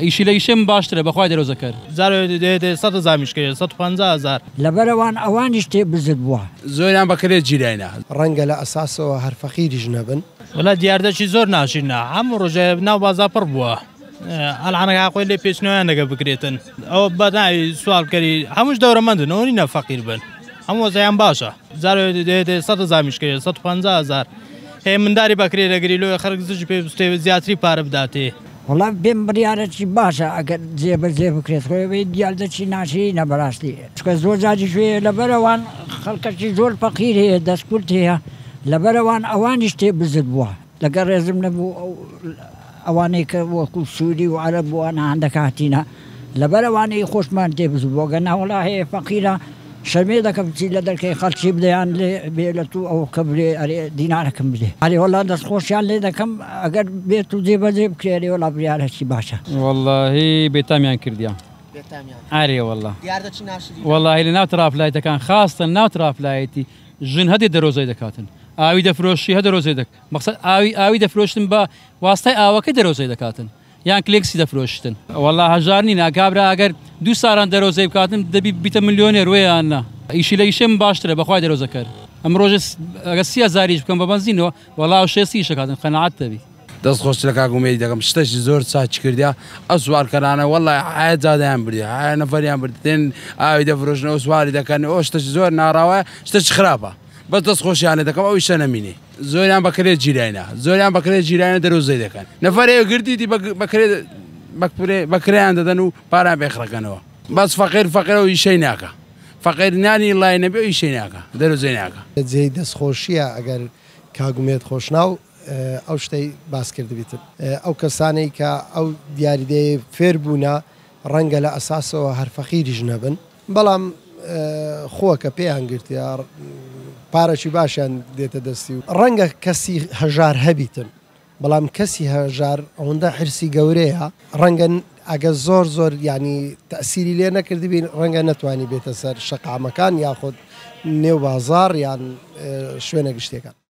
ئیشی لە ئیشێ من باشترە بەخوای دەرۆزەکەر. جارێ دێتێ سەد هەزامیش کەیە 150 هەزار. لەبەرئەوان ئەوانیش تێ بزر بووە. زۆریان بە کرێ گیراینە. ڕەنگە لە ئەساسەوە هەر فەقیریش نەبن. وەلا دیاردەکی زۆر ناشرینە هەموو ڕۆژێ ناو بازاڕ پڕ بووە ئەلعانەکە خۆی لێ پێچنەوەیان دەگە بکرێتن ئەوە بە ناوی سوالکەری هەمووش دەورەمەندن ئەوە نینە فەقیر بن هەموو وەزعیان باشە جارێ دێتێ سەد هەزامیش کەیە 150 هەزار هەیە منداری بەکرێ دەگری لۆیە خەرک زژ پێ بستێ زیاتری پارە بداتێ. وەڵا پێم بڕیارەکی باشە ئەگەر جێ بە جێ بکرێت خۆی ئەوەی دیاردەکی ناشرینە بەڕاستی چونکە زۆر جاریش هەیە لەبەرئەوان خەڵکەکی زۆر فەقیر هەیە دەست کورت هەیە لەبەرئەوان ئەوانیش تێ بزر بووە لەگەڵ ڕێزم نەبوو ئەو ئەوانەی کە وەکو سوری و عەرەب و ئەوانە هەندەک هاتینە لەبەر ئەوانەی خۆشمان تێ بزر بووە گەنا وەڵا هەیە فەقیرە شەرمێ دەکەم بچی لە دەرکەی خەڵکی بدەیان لێ بێ لە تو ئەو کە برێ ئەرێ دینارەکم بدێ ئەرێ وەڵا دەست خۆشیان لێ دەکەم ئەگەر بێت و جێ بەجێ بکرێ ئەرێ وەڵا بریارەکی باشە. وەڵاهی بێتامیان کردیە ئەرێ وەڵا وەڵاهی لە ناو ترافلایتەکان خاستە ناو ترافلایتی ژن هەدێ دەرۆزەی دەکاتن ئاوی دەفرۆشی هە دەرۆزەی دەک مەقسەد ئاوی ئاوی دەفرۆشتن بە واستای ئاوەکەی دەرۆزەی دەکاتن یان کلێکسی دەفرۆشتن. وەڵا هەژار نینە کابرا ئەگەر دوو ساران دەرۆزەی بکاتن دەبی بیتە ملیۆنێر وەیە یان نا ئیشی لە ئیشێ من باشترە بەخوای دەرۆزەکەر ئەم ڕۆژێ ئەگەر 30 هەزاریش بکەم بە بەنزینەوە وەڵا ئەو شێستی ئیشەکاتن قەناعەت دەبی. دەست خۆش لە کاک ئومێدی دەکەم شتەکی زۆر چاکی کردیە ئەو سوارکەرانە وەڵای حەیە جادەیان بردیە حەیە نەفەریان برد دێن ئاوی دەفرۆشنەوە سواری دەکەن ئەو شتەکی زۆر ناڕەوایە شتەکی خراپە بەس دەست خۆشیان لێ دەکەم ئەو ئیشە نەمینێ زۆریان بە کرێ گیراینە زۆریان بە کرێ گیراینە دەرۆزەی دەکەن نەفەرێ گرتیتی بە کرێ بە کرێیان دەدەن و پارەیان پێ خڕەکەنەوە بەس فەقیر فەقیرە و ئیشەی ناکا فەقیر نانی ڵای نەبێ و ئیشەی ناکا دەرۆزەی ناکا. جێی دەستخۆشیە ئەگەر کاک ئومێد خۆشناو ئەو شتەی باس کردبیتن. ئەو کەسانەی کە ئەو دیاریدەیەی فێر بوونە ڕەنگە لە ئەساسەوە هەر فەقیریش نەبن بەڵام خووەکە پێیان گرتیە پارەکی باشیان دێتە دەستی و ڕەنگە کەسی هەژار هەبیتن بەڵام کەسی هەژار ئەوەندە حرسی گەورەیە ڕەنگە ئەگە زۆر زۆر یانی تەئسیری لێ نەکردبین ڕەنگە نەتوانی بێتە سەر شەقامەکان یاخود نێو بازاڕ یان شوێنە گشتیەکان.